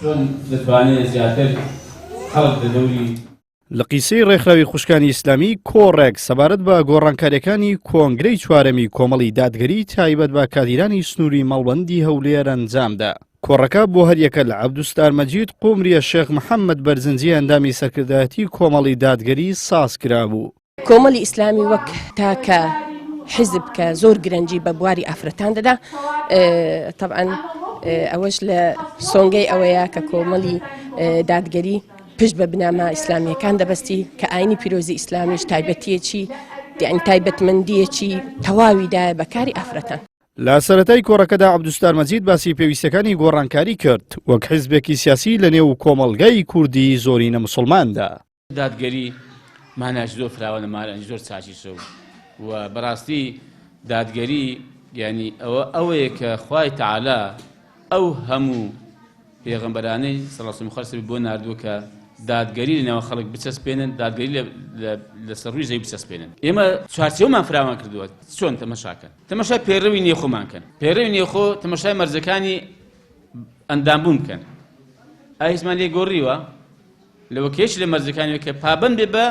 چۆن دەتوانێت زیاتر خەڵک لە دەوری. لقی سێی ڕێکخراوی خوشکانی ئیسلامی کۆڕێک سەبارەت بە گۆڕانکاریەکانی کۆنگرەی چوارەمی کۆمەڵی دادگەری تایبەت بە کادیرانی سنووری مەڵبەندی هەولێر ئەنجامدا. کۆڕەکە بۆ هەریەکە لە عەبدولستار مەجید قومریە شێخ محەممەد بەرزنجی ئەندامی سەرکردایەتی کۆمەڵی دادگەری سازکرابوو. کۆمەڵی ئیسلامی وەک تاکە حیزب کە زۆر گرنگی بە بواری ئافرەتان دەدا تەبعەن ئەوەش لە سۆنگەی ئەوەیە کە کۆمەڵی دادگەری پشت بە بناما ئیسلامیەکان دەبەستی کە ئاینی پیرۆزی ئیسلامیش تایبەتیەکی یعنی تایبەتمەندیەکی تەواوی دایە بە کاری ئافرەتان. لە سەرەتای کۆڕەکەدا عەبدولستار مەجید باسی پێویستیەکانی گۆڕانکاری کرد وەک حیزبێکی سیاسی لە نێو کۆمەڵگای کوردی زۆرینە موسڵماندا. دادگەری مانایەکی زۆر فراوانە مانایەکی زۆر چاکیشە و و بەڕاستی دادگەری یعنی ئەوە ئەوەیە کە خوای تەعالا ئەو هەموو پێغەمبەرانەی سەڵسم خەرسبی بۆ ناردووە کە دادگەری لە نێوان خەڵک بچەسپێنن دادگەری لەسەر ڕووی زەوی بچەسپێنن ئێمە چوارچێوەمان فراوان کردووە چۆن تەمەشاکەن تەمەشای پەیڕەوی نێخۆمان کەن پەیڕەوی نێخۆ تەمەشای مەرجەکانی ئەندامبوون بکەن ئایا هیچمان لێ گۆڕیوە لەوە کە یەکێ لە مەرجەکانی کە پابەند بێ بە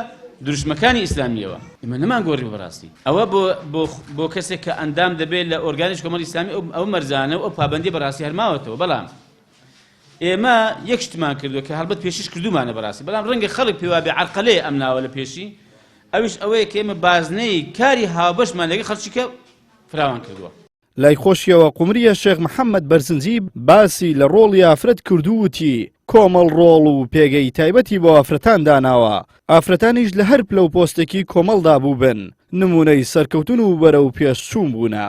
دروشمەکانی ئیسلامیەوە ئێمە نەمان گۆڕی بەڕاستی ئەوە بۆ بۆ بۆ کەسێک کە ئەندام دەبێت لە ئۆرگانیش کۆمەڵی ئیسلامی ئەو مەرجانە و ئەو پابەندی بەڕاستی هەرماوەتەوە بەڵام ئێمە یەک شتمان کردووە کە هەڵبەت پێشیش کردومانە بەڕاستی بەڵام ڕەنگە خەڵک پێوا بێ عەرقەلەیە ئەم ناوە لە پێشی ئەویش ئەوەیە کە ئێمە بازنەی کاری هاوبەشمان لەگەڵ خەڵکی کە فراوان کردووە. لای خۆشیەوە قومریە شێخ محەمەد بەرزنجی باسی لە ڕۆڵی ئافرەت کردو وتی، کۆمەڵ ڕۆڵ و پێگەی تایبەتی بۆ ئافرەتان داناوە، ئافرەتانیش لە هەر پلە و پۆستێکی کۆمەڵدا بووبن نموونەی سەرکەوتن و بەرەو پێشچوون بوونە.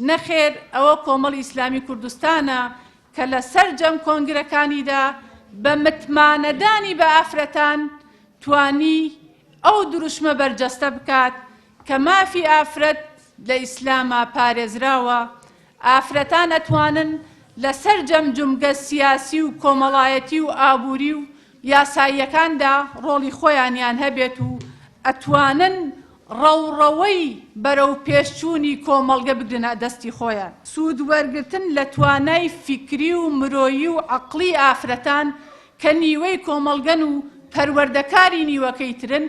نەخێر ئەوە کۆمەڵی ئیسلامی کوردستانە کە لە سەرجەم کۆنگرەکانیدا بە متمانەدانی بە ئافرەتان توانی ئەو دروشمە بەرجەستە بکات کە مافی ئافرەت لە ئیسلاما پارێزراوە، ئافرەتان ئەتوانن لە سەرجەم جومگە سیاسی و کۆمەڵایەتی و ئابووری و یاساییەکاندا ڕۆڵی خۆیانیان هەبێت و ئەتوانن ڕەوڕەوەی بەرەو پێشچوونی کۆمەڵگە بگرنە دەستی خۆیان. سوود وەرگرتن لە توانای فیکری و مرۆیی و عەقڵی ئافرەتان کە نیوەی کۆمەڵگەن و پەروەردەکاری نیوەکەی ترن،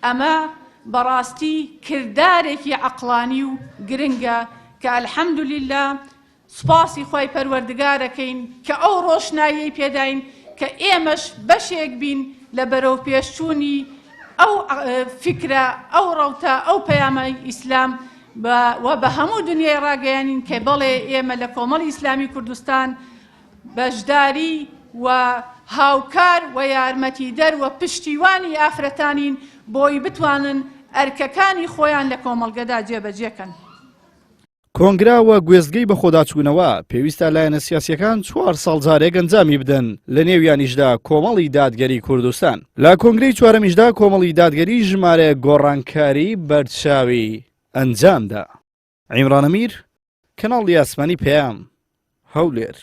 ئەمە بەڕاستی کردارێکی عەقڵانی و گرنگە کە الحمدللە سوپاسی خوای پەروەردگارەکەین کە ئەو ڕۆشناییەی پێداین کە ئێمەش بەشێک بین لە بەرەوپێشچوونی ئەو فیکرە، ئەو ڕەوتە، ئەو پەیامەی ئیسلام و بە هەموو دنیای ڕاگەیەنین کە بەڵێ ئێمە لە کۆمەڵی ئیسلامی کوردستان بەشداری و هاوکار و یارمەتیدەر و پشتیوانی ئافرەتانین بۆی بتوانن ئەرکەکانی خۆیان لە کۆمەڵگەدا جێبەجێ کەن. کۆنگرە وەک وێستگەی بەخۆداچوونەوە، پێویستە لایەنە سیاسییەکان چوار ساڵ جارێک ئەنجامی بدەن، لەنێویانیشدا کۆمەڵی دادگەری کوردستان. لە کۆنگرەی چوارەمیشدا کۆمەڵی دادگەری ژمارەیەک گۆڕانکاری بەرچاوی ئەنجامدا. عیمران ئەمیر، کەناڵی ئاسمانی پەیام، هەولێر.